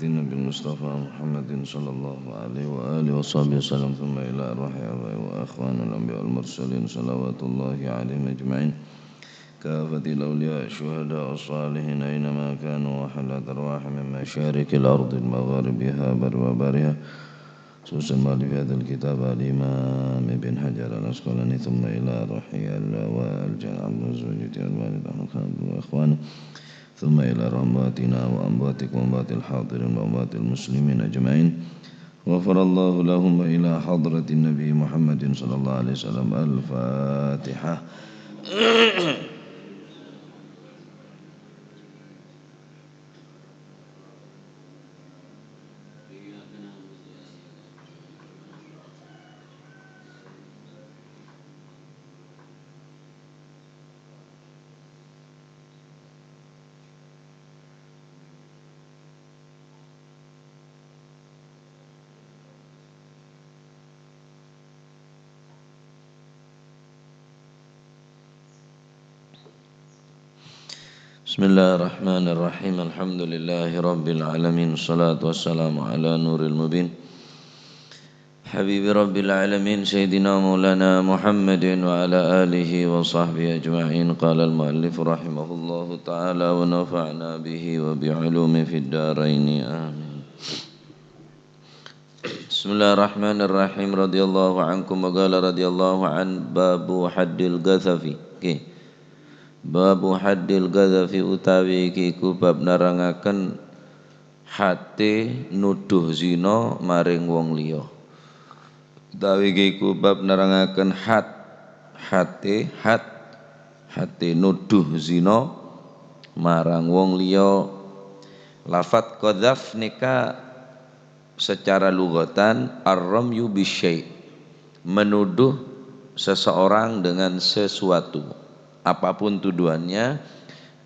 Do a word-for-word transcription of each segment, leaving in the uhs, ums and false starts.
بالمصطفى محمد صلى الله عليه وآله وصحبه وسلم، ثم إلى أرواح آبائنا وإخواننا الأنبياء والمرسلين، صلوات الله عليهم أجمعين، كافة الأولياء الشهداء الصالحين أينما كانوا، وحلت أرواحهم من مشارق الأرض لمغاربها برها وبحرها، خصوصا مؤلف هذا الكتاب الإمام ابن حجر العسقلاني، ثم إلى أرواح الأولياء الجلال عبد العزيز والوالد أحمد خان وإخوانه، ثم إلى أرواح أمواتنا وأمواتكم وأموات الحاضرين وأموات المسلمين أجمعين. غفر الله لهم، وإلى حضرة النبي محمد صلى الله عليه وسلم. الفاتحة. بسم الله الرحمن الرحيم. الحمد لله رب العالمين. الصلاة والسلام على نور المبين. حبيب رب العالمين سيدنا مولانا محمد وعلى آله وصحبه أجمعين. قال المؤلف رحمه الله تعالى ونفعنا به وبعلومه في الدارين. آمين. Bismillahirrahmanirrahim. Radhiyallahu ankum wa qala radhiyallahu an babu haddil qadhafi. Oke. Babu haddil qadhafi utawi iki iku bab nerangaken hadde nudhuh zina maring wong liya. Utawi iki iku bab nerangaken had, hadde, had, hadde nudhuh zina marang wong liya. Lafat qadhaf nika secara lughatan, ar-ramyu bisyai', menuduh seseorang dengan sesuatu, apapun tuduhannya.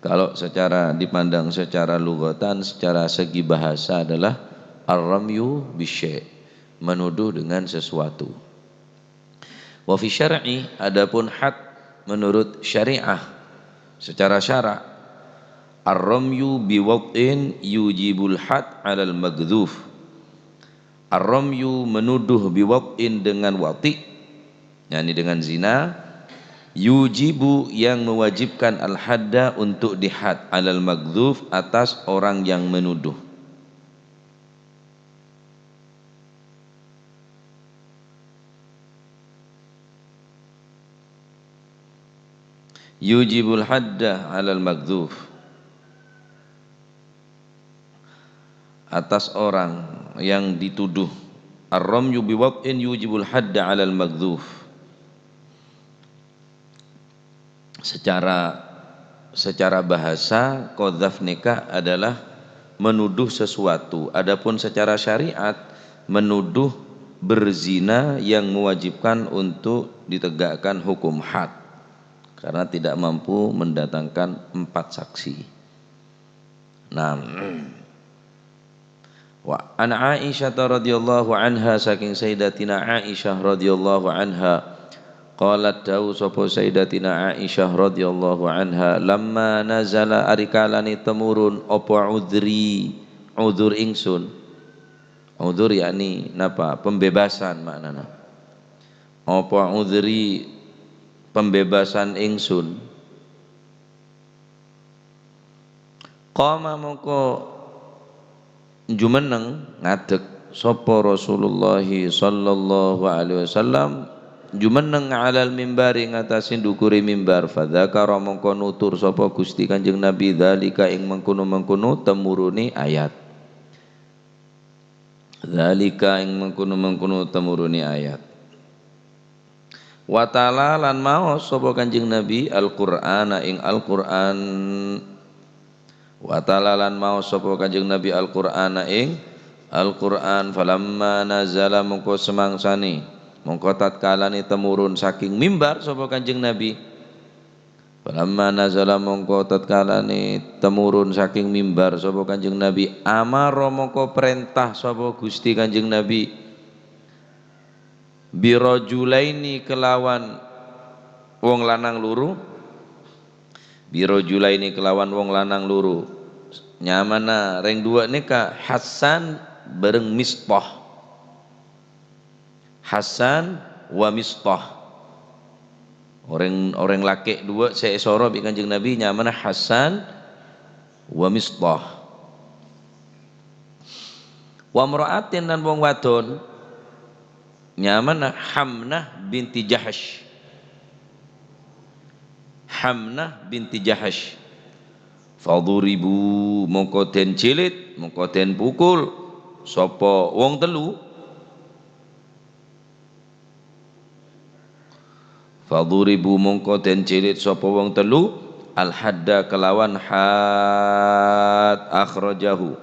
Kalau secara dipandang secara lughatan, secara segi bahasa adalah ar-ramyu bisyai', menuduh dengan sesuatu. Wa fi syar'i, adapun had menurut syariah, secara syara', ar-ramyu biwad'in yujibul had 'alal maghdhuf. Ar-ramyu menuduh biwad'in dengan wati', yakni dengan zina, yujibu yang mewajibkan al-hadda untuk dihad 'alal maghdhuf atas orang yang menuduh. Yujibul hadda 'alal maghdhuf. Atas orang yang dituduh. Ar-ramyu biwad'in yujibul hadda 'alal maghdhuf. Secara, secara bahasa, qadhaf nika adalah menuduh sesuatu. Adapun secara syariat, menuduh berzina yang mewajibkan untuk ditegakkan hukum had, karena tidak mampu mendatangkan empat saksi. Nah, wa an Aisyah radhiyallahu anha, saking Sayyidatina Aisyah radhiyallahu anha, qalat, dawuh sapa Sayyidatina Aisyah radhiyallahu anha, "Lamma nazala, ari kalane temurun apa udhri, udhur ingsun." Udhur yakni napa? Pembebasan maknana. Apa udhri, pembebasan ingsun. Qama, mongko jumenneng, ngadeg, sapa Rasulullah sallallahu alaihi wasallam, jumenneng 'alal mimbari, ngatasé ndukure mimbar, fadzakara, mongko nutur sapa Gusti Kanjeng Nabi, dzalika, ing mengkono-mengkono temurune ayat. Dzalika, ing mengkono-mengkono temurune ayat. Wa tala lan maos sapa Kanjeng Nabi Al-Qur'ana ing Al-Qur'an. Wa tala lan maos sapa Kanjeng Nabi Al-Qur'ana ing Al-Qur'an. Falamma nazala, mongko semangsane, mongko tatkalane temurun saking mimbar sapa Kanjeng Nabi. Falamma nazala, mongko tatkalane temurun saking mimbar sapa Kanjeng Nabi, amara, mongko perintah sapa Gusti Kanjeng Nabi, birajulaini, kelawan wong lanang loro, birajulaini, kelawan wong lanang loro. Nyamana rèng duwâ' nèka Hasan bhâreng Mistah. Hasan wa Mistah. Orèng, orèng lakè' duwâ' sè èsoro bi' Kanjeng Nabi nyamana Hasan wa Mistah. Wa mra'atin, lan wong wadon, nyamana Hamnah binti Jahsy. Hamnah binti Jahsy. Faduribu, mongko den jilid, mongko den pukul, sapa wong telu. Faduribu, mongko den jilid sapa wong telu, al-hadda, kelawan had, akhrajahu,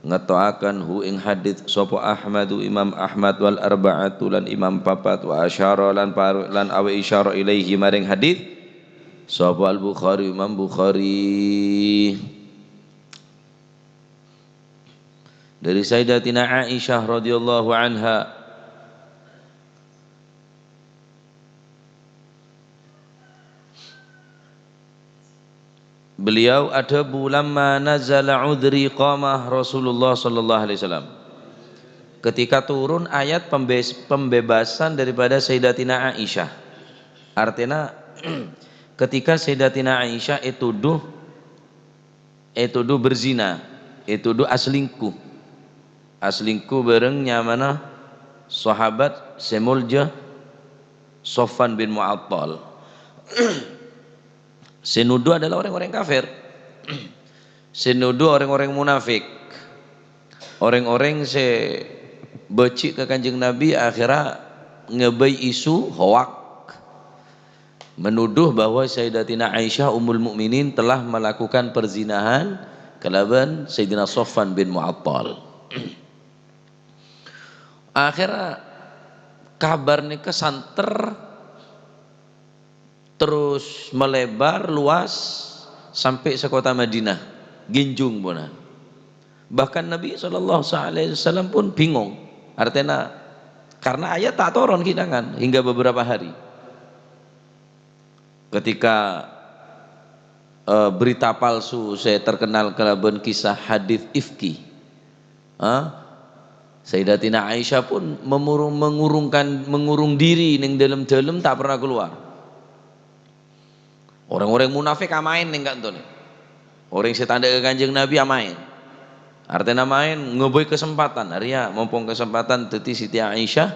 ngeto'aken hu ing hadits sapa Ahmadu, Imam Ahmad, wal arba'atu, lan imam papat, wa asyara, lan paru-, lan awe isyara ilaihi, maring hadits sapa Al-Bukhari, Imam Bukhari. Dari Sayyidatina Aisyah radhiyallahu anha, beliau adhâbu, "Lamma nazala udhri qama Rasulullah sallallahu alaihi wasallam." Ketika turun ayat pembes-, pembebasan daripada Sayyidatina Aisyah. Artinya, ketika Sayyidatina Aisyah ètuduh, ètuduh berzina, ètuduh aselingkuh. Aselingkuh bhâreng nyamana sahabat sè molja Sofwan bin Mu'attal. Sè nuduh adalah orang-orang kafir. Sè nuduh orang-orang munafik. Orang-orang sè bâji' ka Kanjeng Nabi, akhirnya ngabâi isu hoak. Menuduh bahwa Sayyidatina Aisyah Ummul Mukminin telah melakukan perzinahan kalaban Sayyidina Sofwan bin Mu'attal. Akhirnya kabar nèka santer terus melebar luas sampai sekota Madinah, ginjung pona. Bahkan Nabi sallallahu alaihi wasallam pun bingung. Artinya, karena ayat ta' toron ghi' nangan hingga beberapa hari. Ketika, eh, berita palsu sè terkenal kalaban kisah hadits ifki, ha? Sayyidatina Aisyah pun memurung-, mengurungkan, mengurung diri neng dalem-dalem, ta' pernah keluar. Orang-orang munafik amaèn neng ka'dinto. Orang sè tandhâ ka Kanjeng Nabi amaèn. Artèna maèn, ngabâi kesempatan. Arèya, mompong kesempatan dhâddhi Siti Aisyah,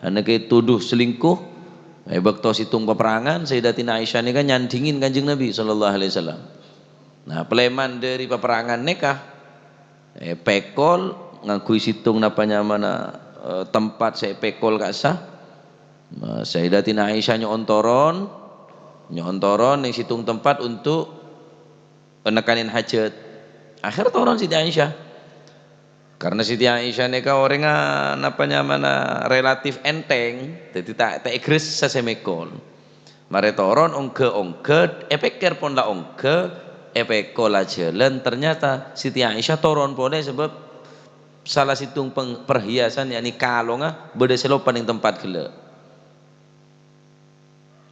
anèka ètuduh selingkuh. È bâkto sèttong paperangan, Sayyidatina Aisyah nèka nyandingin Kanjeng Nabi sallallahu alaihi wasallam. Nah, palèman dhâri paperangan nèka, èpèkol ngangghuy sèttong napa nyamana, eh, tempat sè èpèkol ka'issa. Nah, Sayyidatina Aisyah nyo'on toron, nyo'on toron neng sèttong tempat untuk nekanin hajat. Akhèr toron Siti Aisyah. Karena Siti Aisyah nèka orèngnga napa nyamana relatif enteng, dhâddhi ta', ta' ègressa sè mèkol. Marè toron ongghâ-ongghâ, èpèkkèr pon la ongghâ, èpèkol ajhâlân. Ternyata Siti Aisyah toron polè sabâb sala sèttong peng-, perhiasan, yakni kalongnga, bâdâ sè loppa neng tempat ghellâ'.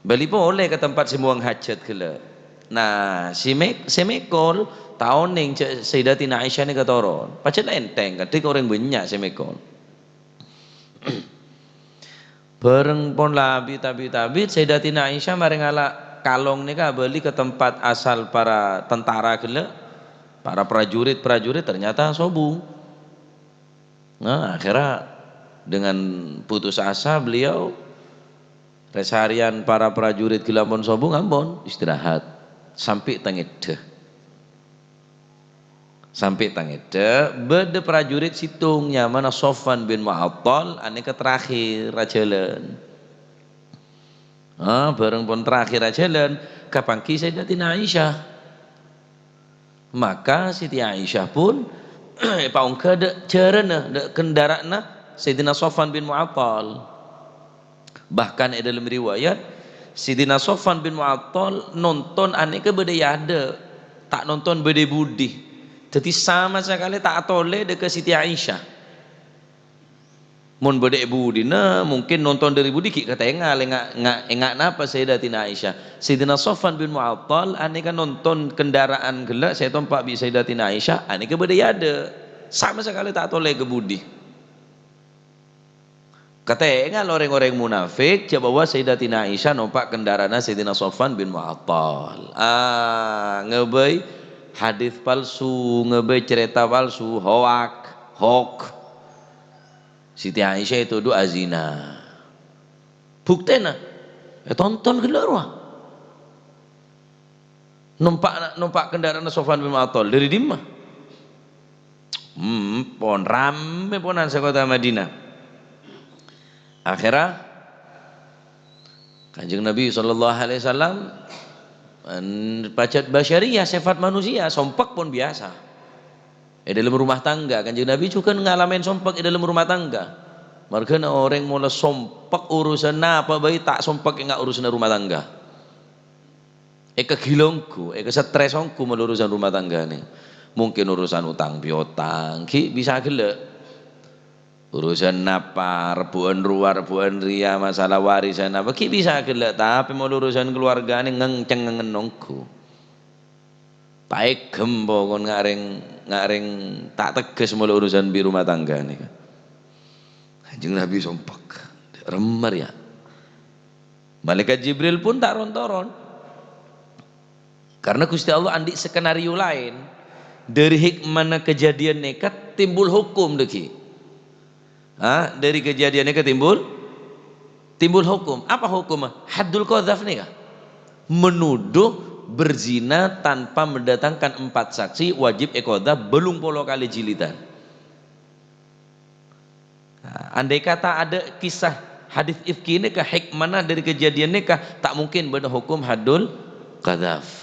Bâli polè ka tempat sè mowang hajat ghellâ'. Nah, sè mè-, sè mèkol ta' onèng jhâ' Sayyidatina Aisyah nèka toron. Pajhât la enteng, kadhâng orèng bânnya' sè mèkol. Bhâreng pon la abit-abit-abit, Sayyidatina Aisyah marè ngala' kalong nèka abâli ka tempat asal para tentara ghellâ', para prajurit-prajurit, ternyata sobung. Nah, akhirnya dengan putus asa beliau, rè-, seharian para prajurit ghellâ' ampon sobung, ampon istirahat. Sampè' tangèdhâ. Sampè' tangèdhâ, bâdâ prajurit sèttong nyamana Sofwan bin Mu'attal, anèka terakhir ajhâlân. Ah, bhâreng pon terakhir ajhâlân, kapangghi Sayyidatina Aisyah. Maka Siti Aisyah pun èpaongghâ dâ' jhârânna, dâ' kendara'anna Sayyidina Sofwan bin Mu'attal. Bahkan è dâlem riwayat, Sayyidina Sofwan bin Mu'attal nonton anèka bâdâ è adâ', ta' nonton bâdâ è budi. Dhâddhi sama sakalè ta' atolè dâ' ka Siti Aisyah. Mon bâdâ è budina, mungkin nonton dâri budi ghi' katèngal, enga', enga', enga' napa Sayyidatina Aisyah. Sayyidina Sofwan bin Mu'attal anèka nonton kendaraan ghellâ' sè ètompa' bi' Sayyidatina Aisyah, anèka bâdâ è adâ'. Sama sakalè ta' tolè ka budi. Katèngal rèng-orèng munafik, jhâ' bahwa Sayyidatina Aisyah nompa' kendaraanna Sayyidina Sofwan bin Mu'attal. Ah, ngabây hadis palsu, ngabây carèta palsu, hoak, hoax. Siti Aisyah ètodhu azina. Buktèna, ètonton ghellâ' rowa. Nompa', nompa' kendaraanna Sofwan bin Mu'attal. Dâri dimma? Hmm, pon, ramè ponan sakota Madinah. Akhèrra, Kanjeng Nabi sallallahu alaihi wasallam, en, pajhât basyariyah, sifat manusia, sompek pon biyasa. È dâlem rumah tangga, Kanjeng Nabi jhughân ngalamè sompek è dâlem rumah tangga. Marghâna orèng mola sompek urusan apa bhâi, ta' sompek enga' urusanna rumah tangga. Èkaghilâ ongghu, èkastrès ongghu molaè urusan rumah tanggana. Mungkin urusan utang piutang, ghi' bisa ghellâ'. Urusan napa, rebbhu'ân rowa, rebbhu'ân rèya, masalah warisan apa, ghi' bisa ghellâ', tapè molaè urusan kaluwargana ngèng-cèngèngen ongghu. Paèghâm pokon ngarèng, ngarèng ta' tegghes molaè urusan bi' rumah tangga nèka. Kanjeng Nabi sompek. Remmer, ya. Malaikat Jibril pun ta' ron-toron. Karena Gusti Allah andi' skenario laèn. Dâri hikmana kejadian nèka timbul hukum, dâggi'. Ha, dâri kejadian nèka timbul, timbul hukum. Apa hukumma? Haddul qadzaf nèka. Menuduh berzina tanpa mendatangkan empat saksi wajib èqadzaf bâllung polo kalè jilidan. Nah, andai kata ada kisah hadis ifki nèka, hikmana dâri kejadian nèka, ta' mungkin bâdâ hukum haddul qadzaf.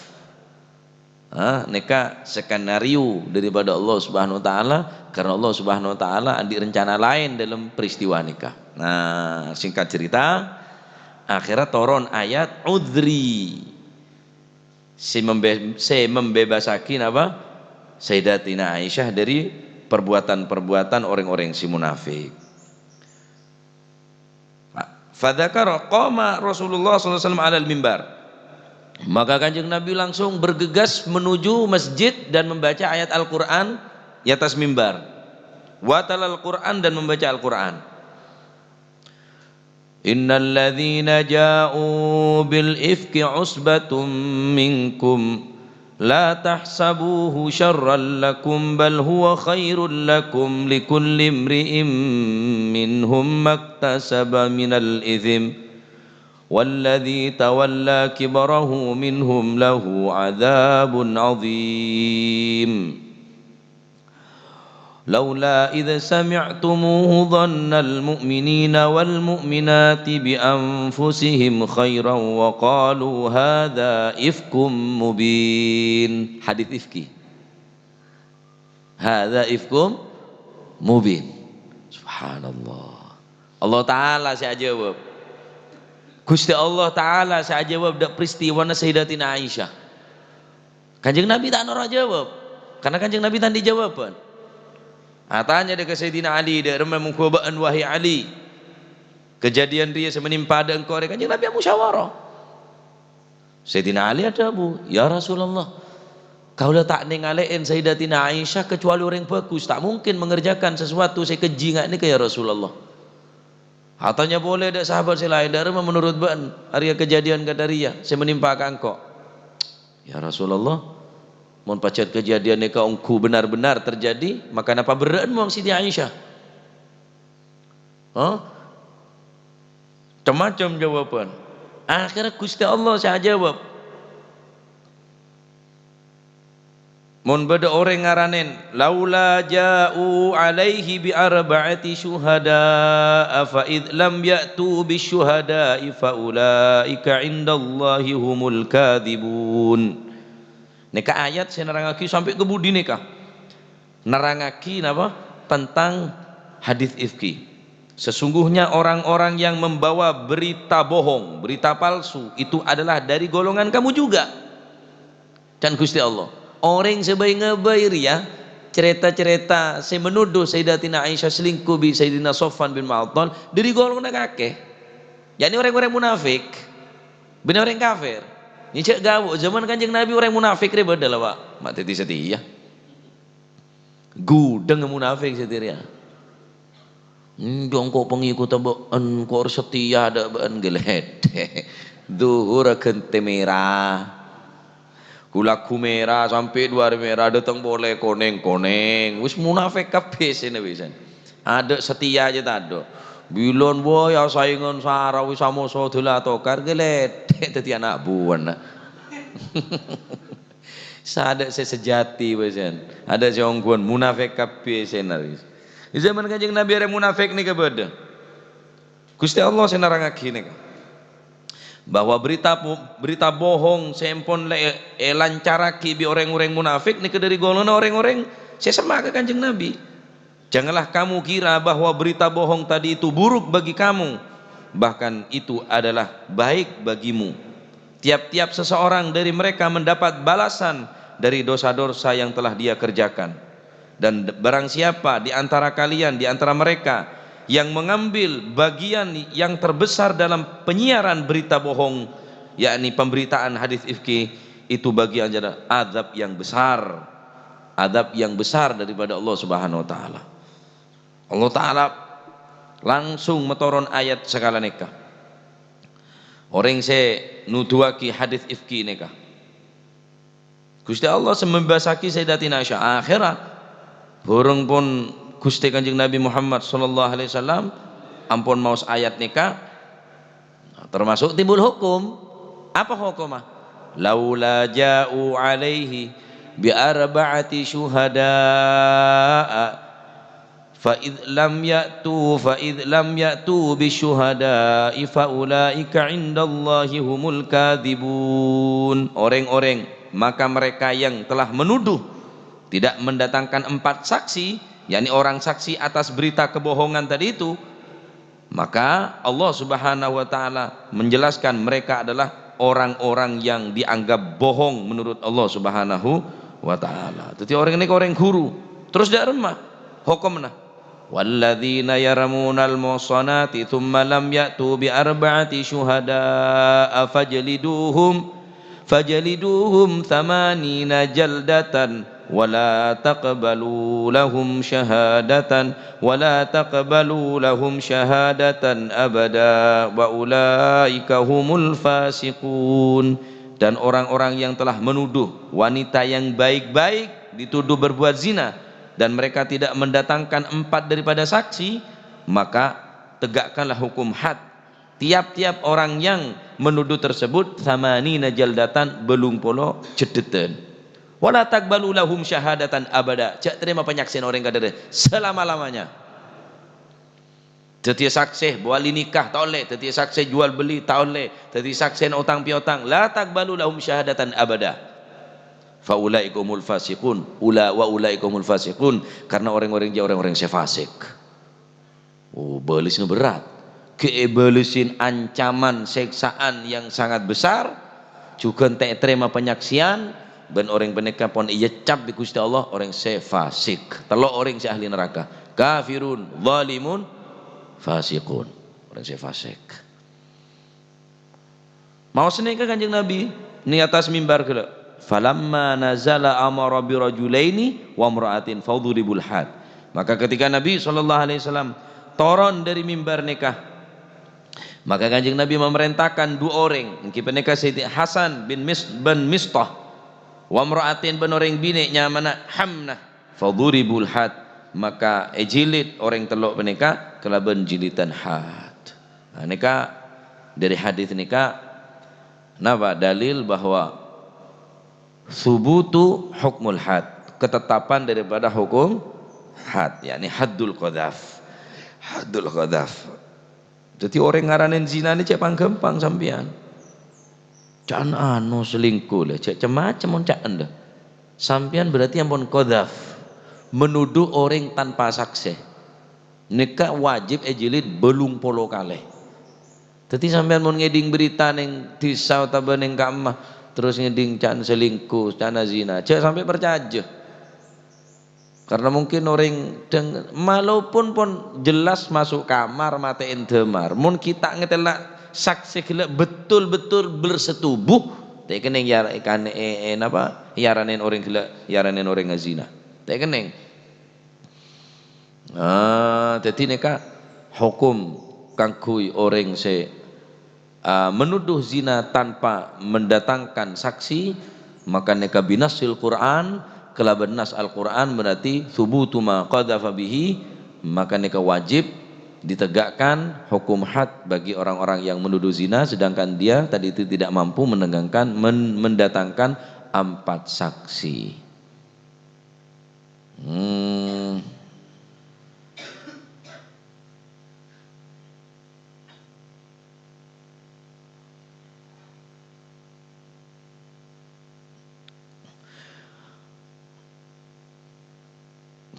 Ah, nèka skenario daripada Allah Subhanahu wa Ta'ala, karena Allah Subhanahu wa Ta'ala andi' rencana laèn dalam peristiwa nèka. Nah, singkat cerita, akhirnya toron ayat udhri sè membe-, sè membebasaghi napa? Sayyidatina Aisyah dari perbuatan-perbuatan orang-orang si munafik. Fadzakara qama Rasulullah sallallahu alaihi wasallam alal mimbar. Maka Kanjeng Nabi langsung bergegas menuju masjid dan membaca ayat Al-Quran di atas mimbar. Wa talal Quran, dan membaca Al-Quran. Innal ladzina ja'u bil ifki usbatum minkum. La tahsabuhu syarran lakum, bal huwa khairul lakum, likulli imri'im minhum maktasaba minal itsm, walladzi tawalla kibrahu minhum lahu adzabun adzim. Laula idz sami'tumuhu dhannal mu'minina wal mu'minati bi anfusihim khairan wa qalu hadza ifkum mubin. Hadits ifki. Hadza ifkum mubin. Subhanallah. Allah Ta'ala sè ajâwâb. Gusti Allah Ta'ala sè ajâwâb dâ' peristiwana Sayyidatina Aisyah. Kanjeng Nabi ta' noro' jâwâb, karena Kanjeng Nabi ta' andi' jâwâbhân. Atanya dâ' ka Sayyidina Ali, "Dâ' remma mongghu bâ'ân, wahai Ali, kejadian rèya sè menimpa dâ' engko' rè?" Kanjeng Nabi amusyawarah. Sayyidina Ali adhâbu, "Ya Rasulullah, kaulâ ta' nèngalè'è Sayyidatina Aisyah kecuali orèng bagus, ta' mungkin mengerjakan sesuatu sè kejjhi nga' nèka, ya Rasulullah." Atanya polè dâ' sahabat sè laèn, "Dâ' remma menurut bâ'ân arèya kejadian kadhâriyâ sè menimpa ka engko'?" "Ya Rasulullah, mon pajhât kejadian nèka ongghu benar-benar terjadi, maka napa berrâ'ân mon Siti Aisyah?" Hah? Macem-macem jâwâbhân. Akhirnya Gusti Allah sè ajâwâb. Mon bâdâ orèng ngaranè, "Laula ja'u alaihi bi arba'ati syuhada'a fa id lam ya'tu bisyuhada'i fa ulaika indallahi humul kadzibun." Nèka ayat sè nerrangaghi sampè' ka budi nèka. Nerrangaghi napa? Tentang hadits ifki. Sesungguhnya orang-orang yang membawa berita bohong, berita palsu, itu adalah dari golongan kamu juga. Can Gusti Allah. Orèng sè bâi-ngabâi rèya, Carèta-carèta sè manoduh Sayyidatina Aisyah selingkuh bi' Sayyidina Sofwan bin Mu'attal dhâri golonganna kakè. Ya'ni rèng-orèng munafik, bânnè orèng kafir. Nyè jhâ' gabuk, zaman Kanjeng Nabi orèng munafik rè bâdâ la, Pak. Ma' dhâddhi satèya. Ghudhângnga munafik satèya. Enjâ' engko' pangèkotta bâ'en, engko' satèya dâ' bâ'en, ghelèdhè'. Dhuhur ghântè mèra. Ghu-lagghu mèra sampè' dhu arè mèra, dâteng polè konèng-konèng. Wis munafik kabbhi sèna bisan. Adâ' satèya jhâ' tadâ'. Bilân, woi, asaèngan sara, wis amoso dâla tokar, ghelèdhè' dhâddhi ana' buwâna. Sadâ' sè sejati, bâsan. Adâ' sè ongghuwân, munafik kabbhi sèna, wis. È zaman Kanjeng Nabi arè munafik nèka bâdâ. Ghustè Allah sè nerrangngaghi nèka. Bahwa berita po-, berita bohong sè ampon la-, èlancarraghi bi' orèng-orèng munafik nèka dhâri golonganna orèng-orèng sè semma' ka Kanjeng Nabi. Janganlah kamu kira bahwa berita bohong tadi itu buruk bagi kamu, bahkan itu adalah baik bagimu. Tiap-tiap seseorang dari mereka mendapat balasan dari dosa-dosa yang telah dia kerjakan. Dan barang siapa di antara kalian, di antara mereka, yang mengambil bagian yang terbesar dalam penyiaran berita bohong, yakni pemberitaan hadis ifki, itu bagiannya adalah azab yang besar. Azab yang besar daripada Allah Subhanahu wa Ta'ala. Allah Ta'ala langsung matoron ayat sakalè nèka. Orèng sè nuduwaghi hadis ifki nèka. Ghustè Allah sè mabebasaghi Sayyidatina Aisyah. Akhèrra, bhurung pon Ghustè Kanjeng Nabi Muhammad sallallahu alaihi wasallam ampon maos ayat nèka, termasuk timbul hukum. Apa hukumma? "Laula ja'u alaihi bi arba'ati syuhada'a." Fa idz lam ya'tu, fa idz lam ya'tu bisyuhada'i fa ulaika 'indallahi humul kadzibun. Orang-orang, maka mereka yang telah menuduh tidak mendatangkan empat saksi, yakni orang saksi atas berita kebohongan tadi itu, maka Allah Subhanahu wa Ta'ala menjelaskan mereka adalah orang-orang yang dianggap bohong menurut Allah Subhanahu wa Ta'ala. Jadi orang ini orang guru, terus dak remah hukumnya. Walladzina yarmunal muhsanati tsumma lam ya'tu bi arba'ati syuhada'a fajliduhum, fajliduhum tsamanina jaldatan, wa la taqbalu lahum syahadatan, wa la taqbalu lahum syahadatan abada, wa ulaika humul fasiqun. Dan orang-orang yang telah menuduh wanita yang baik-baik dituduh berbuat zina, dan mereka tidak mendatangkan empat daripada saksi, maka tegakkanlah hukum had. Tiap-tiap orang yang menuduh tersebut, tsamanina jaldatan, bâllung polo jeddheddhân. Wa la taqbalu lahum syahadatan abada. Jhâ' tarèma panyaksèn orèng kadhârâ selama-lamanya. Dhâddhiyâ saksè bâli nikah, ta' ollè. Dhâddhiyâ saksè jual beli, ta' ollè. Dhâddhiyâ saksè otang piotang, la taqbalu lahum syahadatan abada. Fa ulaika humul fasiqun. Ula-, wa ulaika humul fasiqun. Karena orang-orang jâ' orang-orang sè fasik. Oh, bâlesna berat. Ghi' èbâlessin ancaman sèksaan yang sangat besar, jhughân ta' ètarèma panyaksèyan, bân orèng panèka pon èeccap bi' Ghustè Allah orèng sè fasik. Tello' orèng sè ahli naraka. Kafirun, zalimun, fasiqun. Orèng sè fasik. Maos nèka Kanjeng Nabi, neng attas mimbar ghellâ'. "Falamma nazala amara bi rajulaini wa imra'atin faduribul had." Maka ketika Nabi sallallahu alaihi wasallam toron dhâri mimbar nèka, maka Kanjeng Nabi memerintahkan dua orang, èngghi panèka Sayyidina Hasan bin Mis-, bin Mistah, wa imra'atin bân orèng binè' nyamana Hamnah. Faduribul had, maka èjilid orèng tello' panèka kalabân jilidan had. Nah, nèka dhâri hadis nèka napa dalil bahwa subutu hukmul had, ketetapan daripada hukum had, yakni haddul qadzaf. Haddul qadzaf. Dhâddhi orèng ngaranè zina nè cè' pangghâmpang sampèyan. Ca'na anu selingkuh la, cè', cem-macem mon ca'na la. Sampèyan berarti ampon qadzaf, menuduh orèng tanpa saksè. Nèka wajib èjilid bâllung polo kalè. Dhâddhi sampèyan mon ngèdhing berita neng dhisa otabâ neng ka'emma, terros ngèdhing ca'na selingkuh, ca'na zina, jhâ' sampè' parcajâ. Karena mungkin orèng deng-, walaupun pon jelas masuk kamar, matè'è dâmar. Mon kita ngetela saksi ghellâ' betul-betul bersetubuh, ta' kennèng yar-, kan, eh, eh, napa? Yaranèn orèng ghellâ', yaranèn orèng ngazina. Ta' kennèng. Ah, dhâddhi nèka hokom kaangghuy orèng sè, ah, menuduh zina tanpa mendatangkan saksi, maka nèka binassil Qur'an, kalabân nas Al-Qur'an, berarti thubutu ma qadhafa bihi, maka nèka wajib ditegakkan hukum had bagi orang-orang yang menuduh zina, sedangkan dia tadi itu tidak mampu menegangkan, men-, mendatangkan empat saksi. Hmm.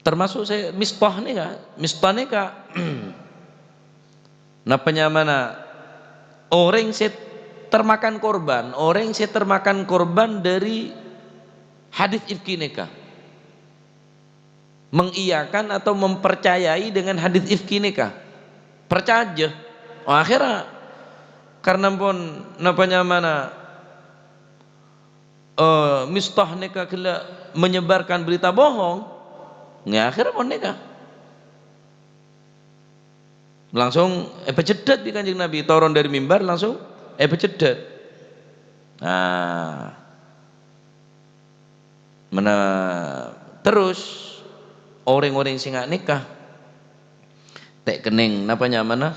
Termasuk sè Mistah nèka, Mistah nèka, napa nyamana orèng sè termakan korban, orèng sè termakan korban dâri hadis ifki nèka. Mengiyakan atau mempercayai dengan hadis ifki nèka. Parcajâ. Oh, akhèrra karna pon napa nyamana, eh, Mistah nèka ghellâ' menyebarkan berita bohong, ngghi akhèrra pon nèka. Langsung èpacèddhât bi' Kanjeng Nabi, toron dâri mimbar langsung èpacèddhât. Nah, mena-, terros orèng-orèng sè nga' nèka ta' kennèng napa nyamana,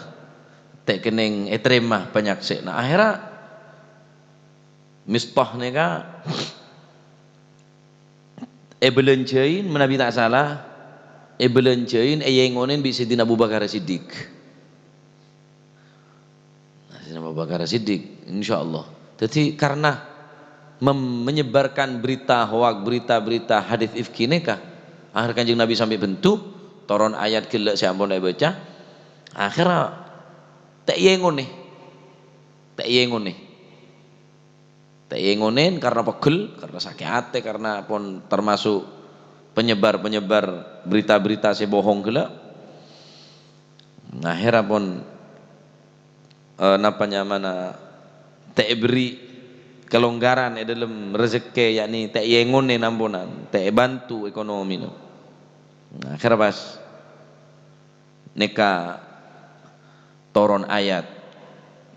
ta' kennèng ètarèma panyaksè'na. Akhèrra Mistah nèka èbâlânjhâi, manabi ta' sala, èbâlânjhâi, èyèngonè bi' Sayyidina Abu Bakar Siddiq. Nah, Sayyidina Abu Bakar Siddiq, insyaallah. Dhâddhi, karna mem-, menyebarkan berita hoaks, berita-berita hadis ifki nèka, akhèr Kanjeng Nabi sampè' bendhu, toron ayat ghellâ' sè ampon èbâca, akhèrra ta' èyèngonè. Ta' èyèngonè. Ta' èyèngonè karna pegghel, karna sakè' atè, karna pon termasuk penyebar-penyebar berita-berita sè bohong ghellâ'. Akhèrra pon, eh, napa nyamana, ta' èberri' kelonggaran è dâlem rejekkè, yakni ta' èyèngonè namponan, ta' èbendhu ekonomina. Akhèrra pas nèka toron ayat.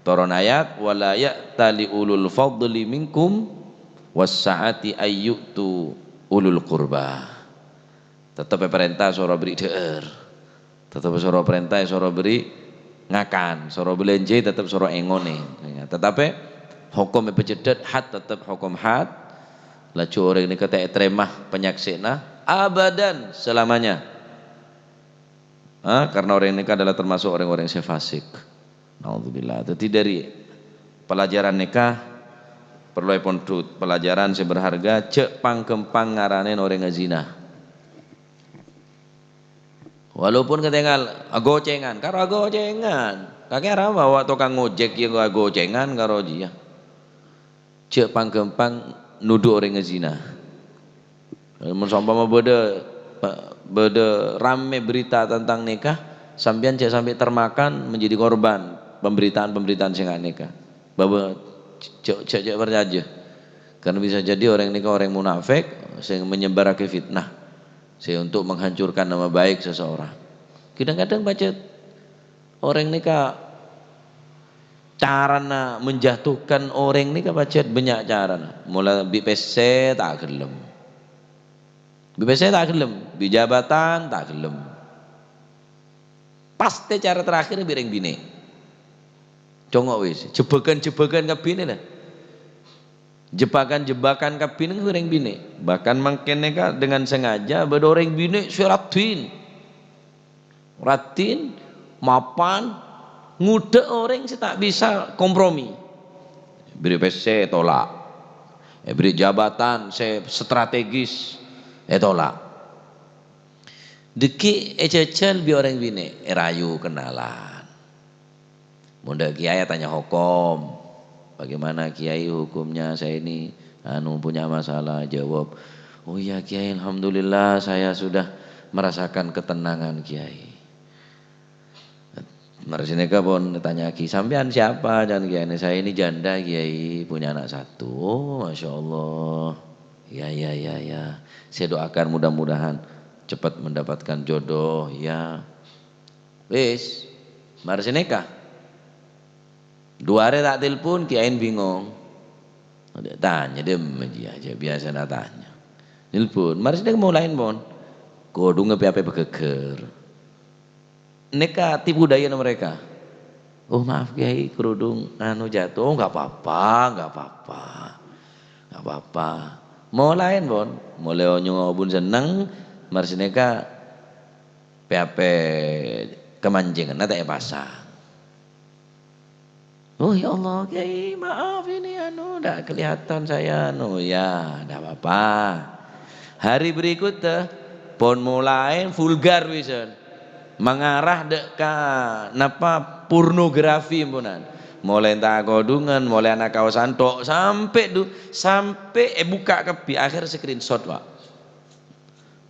Toron ayat, "Wa la ya'tali ulul fadli minkum was sa'ati ay yu'tu ulul qurba." Tetep èparènta soro berri' dhâ'âr. Tetep soro parènta, soro berri' ngakan, soro bâlânjhâi, tetep soro èngonè. Tetep hokom èpacèddhât, had tetep hokom had. Laju orèng nèka ta' ètarèma panyaksè'na abadan selamanya. Ha, karena orèng nèka adalah termasuk orèng-orèng sè fasik. Naudzubillah. Dhâddhi dâri pelajaran nèka parlo èpondhut pelajaran sè berharga, jhâ' pang-ghâmpang ngaranè orèng azina. Walaupun katèngal agocèngan, karo agocèngan. Kakè arapa wa' tokang ngojek iyâ agocèngan karo jiyâ. Jhâ' pang-ghâmpang nodhu orèng ngazina. Mon saompama bâdâ, bâdâ rammè berita tentang nèka, sampèyan jhâ' sampè' termakan menjadi korban pemberitaan-pemberitaan sè nga' nèka. Bahwa jhâ', jhâ', jhâ' parcajâ. Karena bisa jadi orèng nèka orèng munafik sè menyebarake fitnah, sè untuk menghancurkan nama baik seseorang. Kadang-kadang pajhât orèng nèka carana menjatuhkan orèng nèka pajhât bânnya' carana. Mola bi' pèssè ta' ghellem. Bi' pèssè ta' ghellem, bi' jabatan ta' ghellem. Pastè cara terakhir bi' rèng binè'. Congo' wis, jebakan-jebakan kabbhi nè la. Jebakan-jebakan kabbhi nèng orèng binè'. Bahkan mangkèn nèka dengan sengaja bâdâ orèng binè' sè raddhin. Raddhin, mapan, ngodâ orèng sè ta' bisa kompromi. Èbèrri' pèssè, tolak. Èbèrri' jabatan sè strategis, ètolak. Dhâggi' èjhâjhâl bi' orèng binè', èrayu kenalan. Mon dâ' kiai tanya hokom. "Bagaimana kiai hukumnya saya ini, anu, punya masalah?" Jawab, "Oh iya kiai, alhamdulillah saya sudah merasakan ketenangan, Kiai. Mara sanèka pon ètanya'aghi, "Sampèyan siapa?" ca'na Kiai. "Saya ini janda, Kiai, punya anak satu." "Oh, Masya Allah. Ya, ya, ya, ya. Saya doakan mudah-mudahan cepat mendapatkan jodoh, ya." Wis, mara sanèka. Du arè ta' telpon, Kiai bingung. Tanya, diem aja, aja biasa na tanya. Nelpon, mara sanèka molaè pon. Kodhungnga pè-apè pagâggâr. Nèka tipu dayana mereka. "Oh, maaf, Kiai, kerudung anu jatuh." "Oh, nggak apa-apa, nggak apa-apa. Nggak apa-apa." Molaè pon. Molaè onyong obun senneng, mara sanèka pè-apè kamanjènganna ta' èpasang. "Oh, ya Allah, Kiai, maaf ini, anu, ndak kelihatan saya, anu." "Ya, ndak apa-apa." Hari berikutnya, pon molaè vulgar wisan. Mengarah dâ' ka, napa, pornografi, embunan. Molaè ta' kodhungan, molaè ana' kaosan tok, sampè' du-, sampè' èbukka' kabbhi, akhèr screenshot, Pak.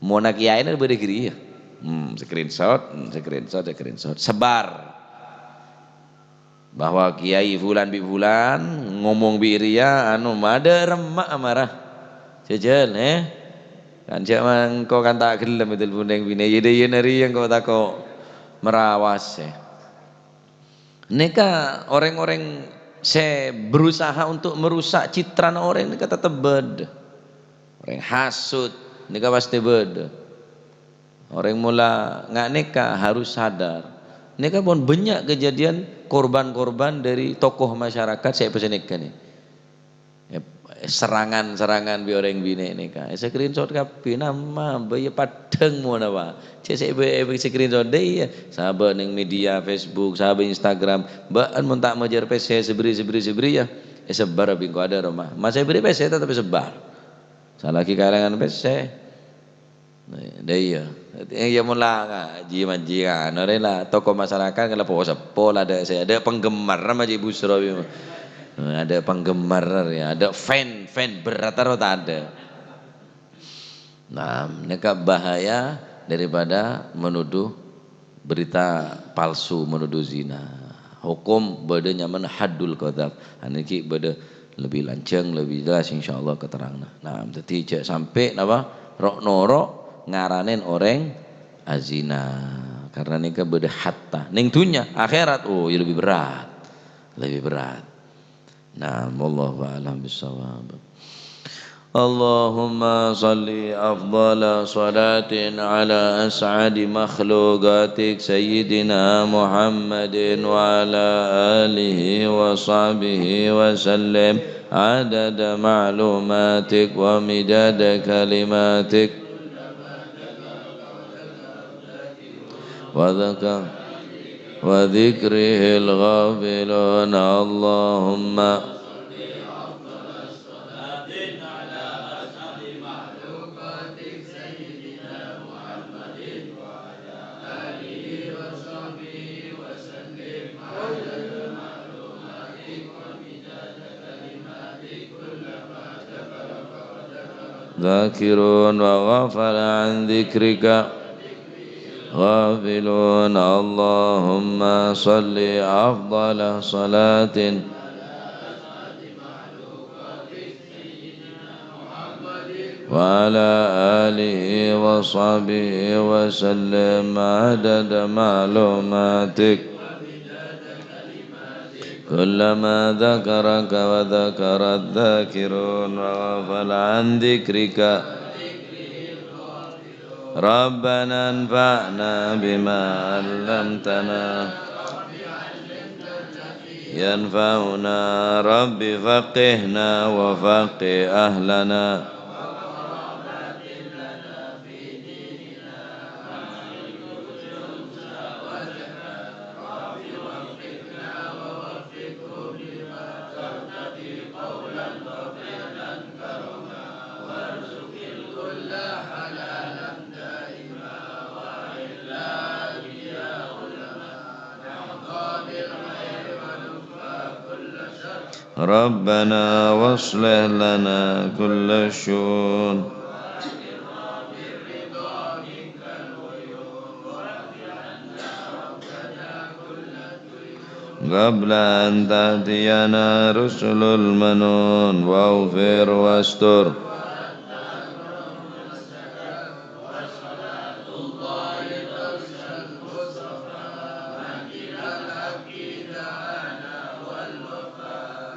Mona kiyaèna bâdâ ghâriyâ. Hmm, screenshot, hmm, screenshot, screenshot. Sebar. Bahwa Kiai Fulan bi' Fulan ngomong bi' rèya, anu, madâ' remma' mara. Jhâjhâl, eh. Kan jhâ' mangko kan ta' ghellem ètelpon rèng binè'. Iyâ, dâ' iyâ nari engko' tako' marawas, eh. Nèka orèng-orèng sè berusaha untuk merusak citrana orèng nèka tetep bâdâ. Orèng hasut nèka pastè bâdâ. Orèng mola nga-, nèka harus sadar. Nèka pon bânnya' kejadian korban-korban dâri tokoh masyarakat sè èpèsènèka nè. Eh, serangan-serangan bi' orèng binè' nèka. Eh, screenshot kabbhi, nama, bâ iyâ paddhâng mona, Pak. Cè' sè bâ-, eh, screenshot dâ' iyâ. Sabâ' neng media Facebook, sabâ' Instagram. Bâ'ân mon ta' majâr pèssè, sè bâri', sè bâri', sè bâri' iyâ. Eh, sebar bi' engko' adâ' roma. Masa bâri' pèssè, tetep sebar. Salagi kaèlangan pèssè. Dâ' iyâ. Iyâ, mon la ngaji, manji, anu, rè la, tokoh masyarakat kan la po-, seppo la, adâ' sè, adâ' penggemar ma' Haji Busro, bi'. Adâ' penggemar, ya, adâ' fan, fan berat aro ta' adâ'. Nah, nèka bahaya daripada menuduh berita palsu, menuduh zina. Hukum bâdâ nyamana haddul qadzaf. Anu ghi' bâdâ lebbi lanjhâng, lebbi jelas, insyaallah, keteranganna. Nah, dhâddhi jhâ' sampè', napa, ro'-noro' ngaranè orèng azina. Karena nèka bâdâ hatta. Neng dhunnya, akhèrat, oh, ya lebbi berat. Lebbi berat. Nah, wallahu a'lam bissawab. Allahumma shalli afdhala shalatin ala as'adi makhluqatik Sayyidina Muhammadin wa ala alihi wa sahbihi wa sallim adada ma'lumatik wa midada kalimatik. Wa dzaka-, wa dzikrihil ghafilun. Allahumma dzakirun wa ghafala an dzikrika ghafilun. Allahumma shalli afdhala shalatin wa ala alihi wa sahbihi wa sallim adada ma'lumatik. Kullama dzakaraka wa dzakaradz dzakirun wa ghafala an dzikrika. Rabbana anfa'na bima 'allamtana. Yanfa'una. Rabbi faqqihna wa faqqih ahlana. Rabbana waslih lana kulla syu'un. قبل أن تأتينا رسل المنون، واغفر واستر.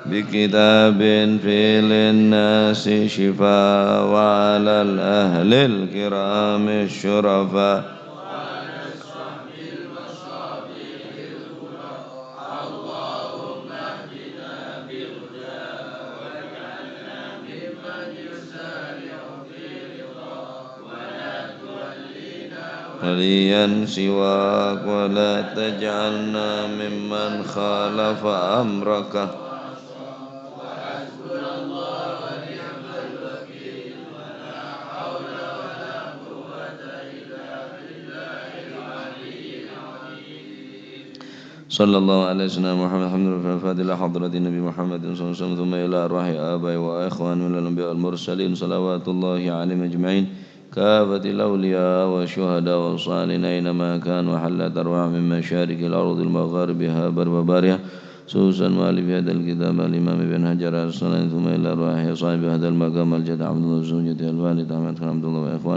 بكتاب فيه للناس شفاء، وعلى الأهل الكرام الشرفاء. وليا سواك، ولا تجعلنا ممن خالف أمرك. صلى الله على سيدنا محمد. الحمد لله. الفاتحة إلى حضرة النبي محمد صلى الله عليه وسلم، ثم إلى أرواح آبائه وإخوانه من الأنبياء والمرسلين، صلوات الله عليهم أجمعين، كافة الأولياء والشهداء والصالحين أينما كانوا، وحلت أرواحهم من مشارق الأرض لمغاربها برها وبحرها، خصوصا مؤلف هذا الكتاب الإمام ابن حجر العسقلاني، ثم إلى أرواح صاحب هذا المقام الجد عبد الله وزوجته الوالد أحمد خان عبد الله وإخوانه.